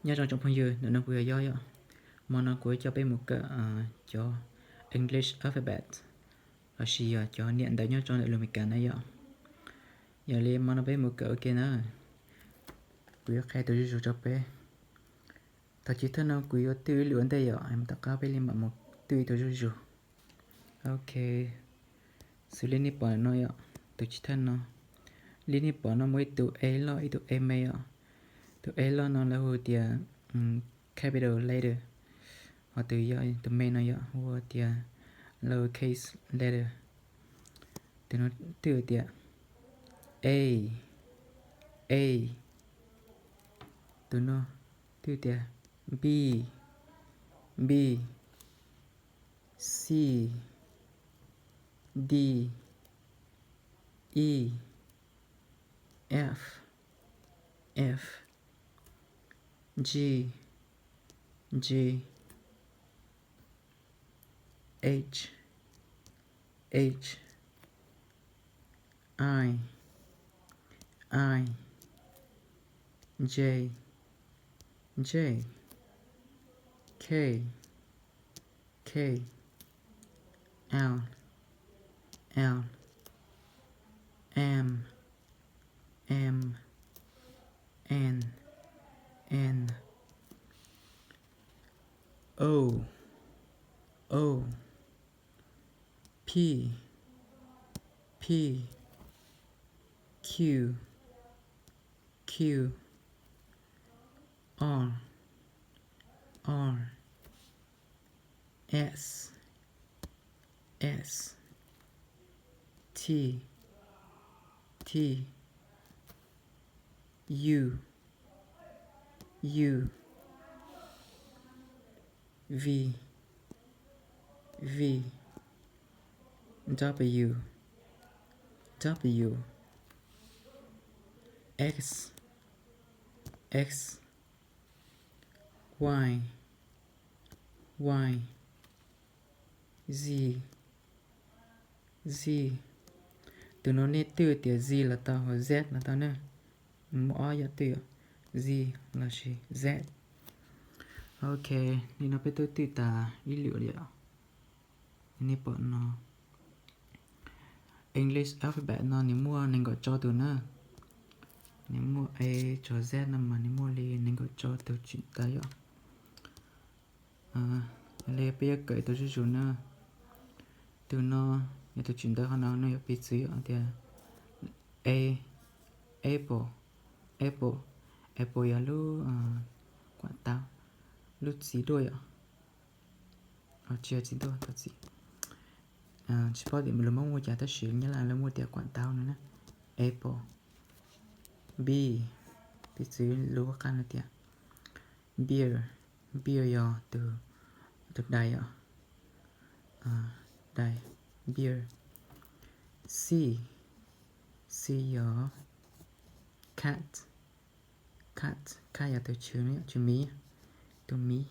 Nyob zoo tsoom phooj ywg, ntawm no kuv yog Yob yom. Hmo no kuv yuav coj peb mus kawm cov English alphabet, lossis yog cov niam ntawv nyob rau ntawm lus Amelikas na yom. Yog li hmo no peb mus kawm ua ke na. Kuv yuav qhia tus zuj zus rau peb. Thaum chiv thawj no kuv yuav twj ib lwm ua ntej yom, tom qab peb li mam mus twj ib tug zuj zus. Ok, xws li nej pom no yom, tus chiv thawj no, li nej pom no muaj ib tug A loj ib tug A me yom. Tus A loj no lawv hu tias capital letter, ho tus yog tus me no yom hu tias lower case letter. Tus no twj tias A, A. Tus no twj tias B, B, C, D, E, F, F, G, G, H, H, I, I, J, J, K, K, L, L, M, M, N, N, O, O, P, P, Q, Q, R, R, S, S, T, T, U, U, V, V, W, W, X, X, Y, Y, Z, Z. Tus no nej twj tias Z los tau, Z los tau na. Muaj ob yam twj, Z lossis Z. Ok, li no peb twb twj tas ib lwm li os. Nej pom no, English alphabet no nws muaj nees nkaum rau tus na. Nws muaj A txog Z no mas nws muaj li nees nkaum rau tus tsim tawv yom. Li peb yuav kawm tus zuj zus na. Tus no yog tus tsim ntawv qhov no, no yog piv txwv tias A, apple, apple, apple yog lub kuam taub, lub txiv duaj yom. Tsis yog txiv duaj, tau txiv. Tsis paub tias lus Hmoob muaj cas tab sis Nyab Laj lawv muaj tias kuam taub no na. Apple. B, piv txwv lus qab no tias beer, beer yog tus dais os. Dais, beer. C, C yog cat, cat, cat yog tus tsw, tsw miv, tus miv.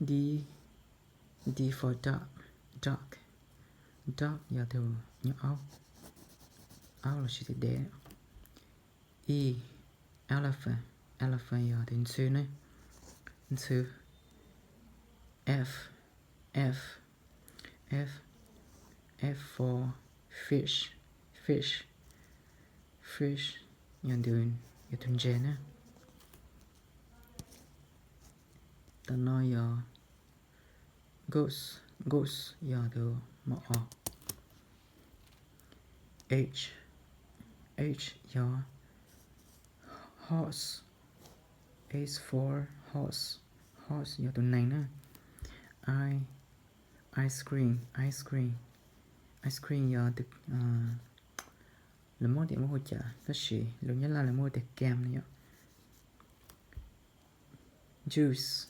D, D for dog, dog, dog yog tus nyob aub, aub lossis tus dev. E, elephant, elephant yog tus ntxhw ne, ntxhw. F, F, F, F for fish, fish, fish yog tus, yog tus ntses na. Tam no yog goose, goose yog tus mos os. H, H yog horse, H for horse, horse yog tus nees na. I, ice cream, ice cream, ice cream yog tus, lus Hmoob tias muab hu cas tab sis lus Nyab Laj lawv muab hu tias kem no yom. Juice,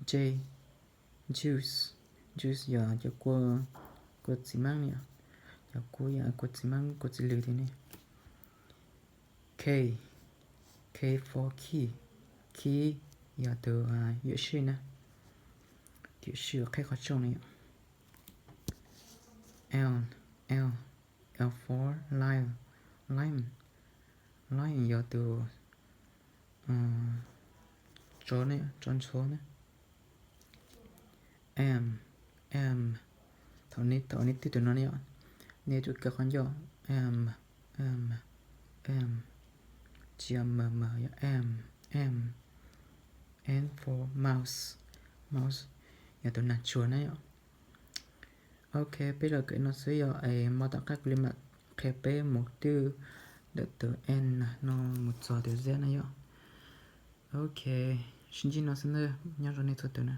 J, juice, juice yog cov kua, kua txiv meeb no yom. Cov kua, kua txiv meeb, kua txiv lws tiag ne. K, K for key, key yog tus yuam sij na, yuam sij qheb qhov rooj no yom. L, L, L for lion, lion, lion yog tus, tso ne, tso ntxhua ne. M, M. Thaum nej, thaum nej tig tus no ne yom, nej yuav tsum kaw qhov ncauj M, M, M. Tsis yog M, M, yog M, M. M for mouse, mouse yog tus nag tshuaj na yom. Ok, peb los kawm no xwb yom, es hmo tom qab kuv li mam qhia peb mus twb ntawm tus N no mus txog tus Z na yom. Ok, sib ntsib no xwb na, nyob zoo nej txhua tus na.